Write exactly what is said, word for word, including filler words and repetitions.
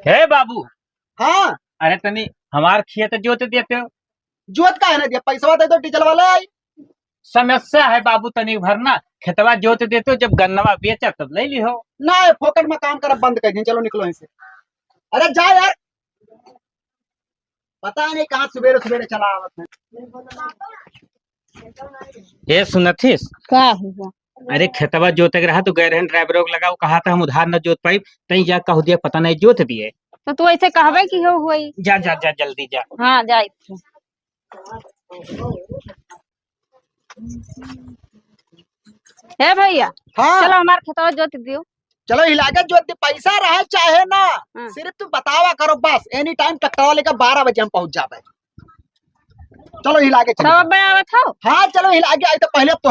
हे बाबू। हाँ। अरे तनी हमार खेत जोत देते हो। जोत काहे ना दिया, पैसवा दे दो, डीजल वाला आई। समस्या है बाबू, तनी भर ना खेतवा जोत देते हो, जब गन्नवा बेचा तब ले ली हो। ना, ये फोकट में काम करब बंद कर दिन, चलो निकलो यहाँ से। अरे जा यार, पता नहीं कहाँ सुबेरे सुबेरे चला आवत है। ए सुनथिस? का हुआ? अरे खेतवा जोते के रहा तो गए रहन ड्राइवरों को लगाओ, कहा था हम उधार न जोत पाई, तई जा कह दिया पता नहीं जोत दिए। तो तू ऐसे कहबे कि हो होई। जा जा जा जल्दी जा। हाँ जाई। हे भैया, हाँ। चलो हमार खेतवा जोत दियो। चलो हिलाके जोत दी, पैसा रहे चाहे ना, हाँ। सिर्फ तू बतावा करो बस। एनी टाइम ट्रैक्टरवा लेके बारह बजे हम पहुँच जाबे। चलो हिलाके चलो। तब अब आवत हो? हाँ चलो हिलाके आई तो पहले तो